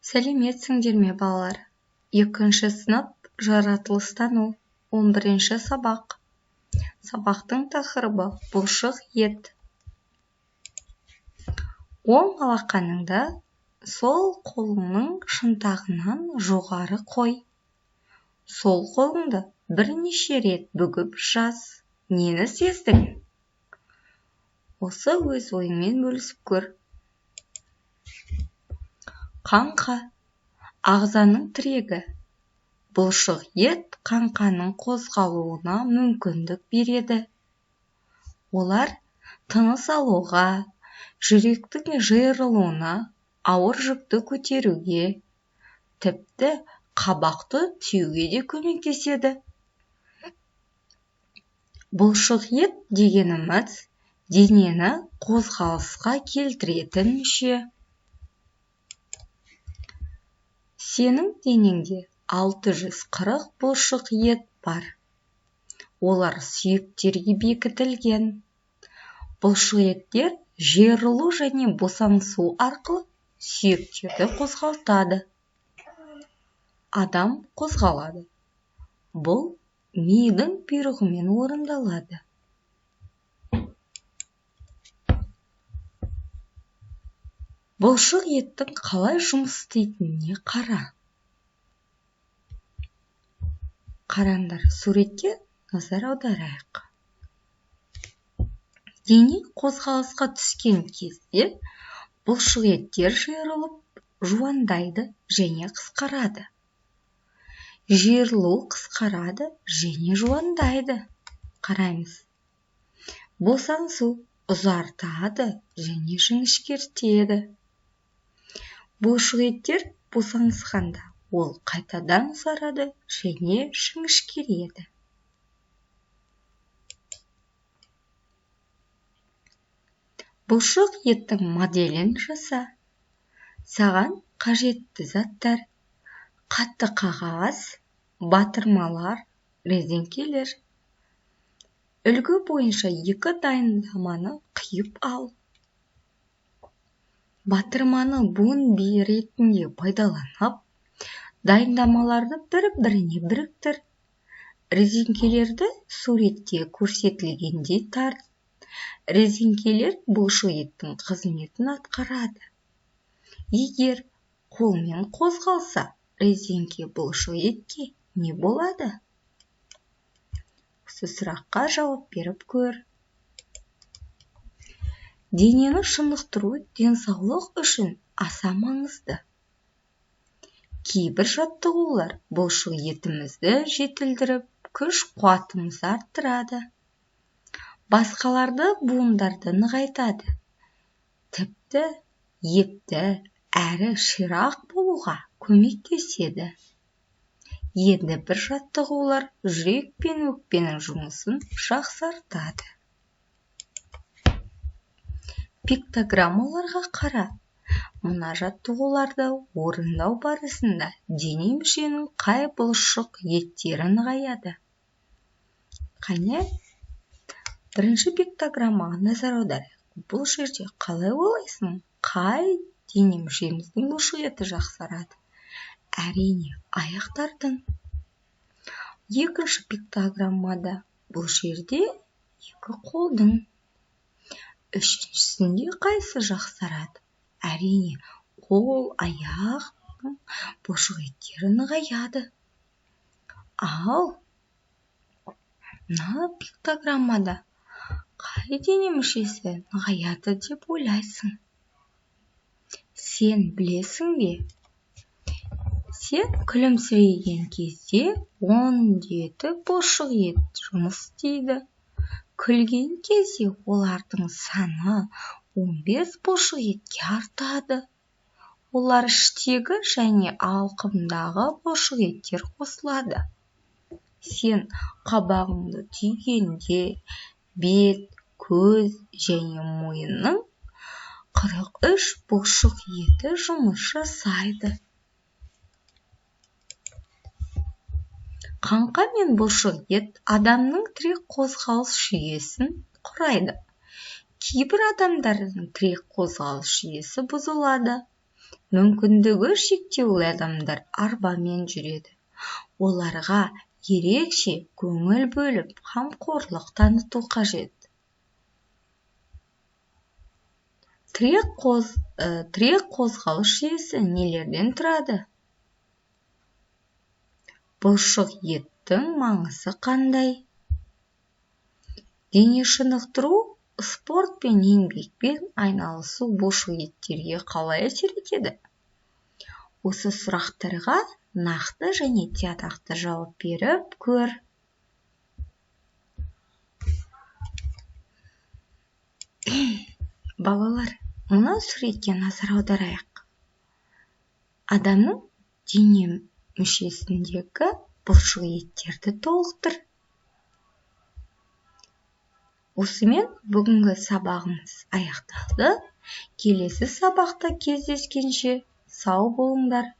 Сәлеметсіңдер ме, балалар? Екінші сынып, жаратылыстану, 11-сабақ. Сабақтың тақырыбы: бұлшық ет. Оң алақаныңды сол қолыңның шынтағынан жоғары қой. Сол қолыңды бірнеше рет бүгіп жаз. Нені сездің? Осы өз ойыңмен бөлісіп көр. Қаңқа ағзаның тірегі. Бұлшық ет қаңқаның қозғалуына мүмкіндік береді. Олар тыныс алуға, жүректің жиырылуына, ауыр жүкті көтеруге, тіпті қабақты түюге де көмектеседі. Бұлшық ет дегеніміз денені қозғалысқа келтіретін мүше. Сенің денеңде 640 бұлшық ет бар. Олар сүйектерге бекітілген. Бұлшық еттер жиырылу және босаңсу арқылы сүйектерді қозғалтады. Адам қозғалады. Бұл мидың бұйрығымен орындалады. Бұлшық еттің қалай жұмыс істейтініне қара. Қараңдар, суретке назар аударайық. Дене қозғалысқа түскен кезде бұлшық еттер жиырылып, жуандайды және қысқарады. Жиырылу қысқарады және жуандайды. Қараймыз. Босаңсу ұзартады және жіңішкертеді. Бұлшық еттер босаңсығанда ол қайтадан ұзарады және жіңішкереді. Бұлшық еттің моделін жаса. Саған қажетті заттар: қатты қағаз, батырмалар, резеңкелер. Үлгі бойынша екі дайындаманы қиып ал. Батырманы буын ретінде пайдаланып, дайындамаларды бір-біріне біріктір. Резеңкелерді суретте көрсетілгендей тарт. Резеңкелер бұлшық еттің қызметін атқарады. Егер қолмен қозғалса, резеңке бұлшық етке не болады? Осы сұраққа жауап беріп көр. Денені шынықтыру денсаулық үшін аса маңызды. Кейбір жаттығулар бұлшық етімізді жетілдіріп, күш қуатымызды арттырады. Басқаларды буындарды нығайтады. Тіпті епті әрі ширақ болуға көмектеседі. Енді бір жаттығулар жүрек пен өкпенің жұмысын жақсартады. Пиктограммаларға қара. Мына жаттығуларды орындау барысында дене мүшенің қай бұлшық еттері нығаяды? Қане, бірінші пиктограммаға назар аударайық. Бұл жерде қалай ойлайсың, қай дене мүшеміздің бұлшық еті жақсарады? Әрине, аяқтардың. Екінші пиктограммада бұл жерде екі қолдың. Үшіншісінде қайсы жақсарады? Әрине, қол, аяқтың бұлшық еттері нығаяды. Ал мына пиктограммада қай дене мүшесі нығаяды деп ойлайсың? Сен білесің бе? Сен күлімсіреген кезде 17 бұлшық ет жұмыс істейді. Күлген кезде олардың саны 15 бұлшық етке артады. Олар іштегі және алқымдағы бұлшық еттер қосылады. Сен қабағыңды түйгенде бет, көз және мойынның 43 бұлшық еті жұмыс жасайды. Қаңқа мен бұлшық ет адамның тірек қозғалыс жүйесін құрайды. Кейбір адамдардың тірек қозғалыс жүйесі бұзылады. Мүмкіндігі шектеулі адамдар арбамен жүреді. Оларға ерекше көңіл бөліп, қамқорлық таныту қажет. Тірек қозғалыс жүйесі нелерден тұрады? Бұлшық еттің маңызы қандай? Дене шынықтыру, спорт пен еңбекпен айналысу бұлшық еттерге қалай әсер етеді? Осы сұрақтарға нақты және тиянақты жауап беріп көр. Балалар, мына суретке назар аударайық. Адамның дене мүшесіндегі бұлшық еттерді толықтыр. Осымен бүгінгі сабағымыз аяқталды. Келесі сабақта кездескенше сау болыңдар.